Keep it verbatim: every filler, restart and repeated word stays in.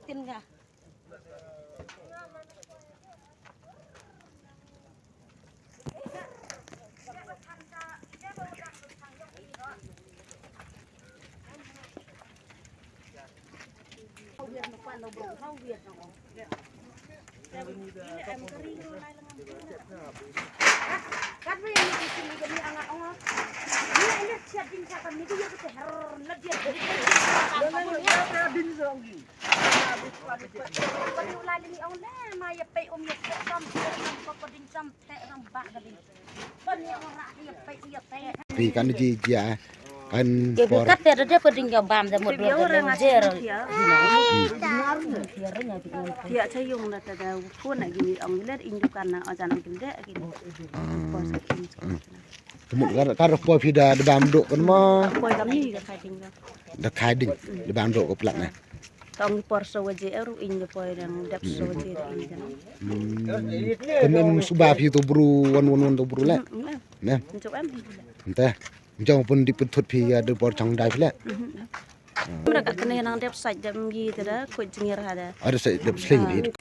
Tin nga. Phi kan ji jia kan por. Kat te de pe ding jam bam de mut de jer. Pia cha yung na ta da phone na gini ong le in dukan na ajan ong de gini. Por sa kin. Mut kar kar por phi da da bam dok kan ma. Por kami ka khai ding ka. Da khai ding da bam dok ko plak na. Tong por so waje eru in de por dang dep so waje in de. Kan em suba phi to bru wan wan wan to bru le. Ne. Njuk em. Ente. Jong pun di pun thut phi ya de por chang dai phi le. Mra ka kene nang dep sait dep ngi te da ko jingir ha da. Ada sait dep sling di.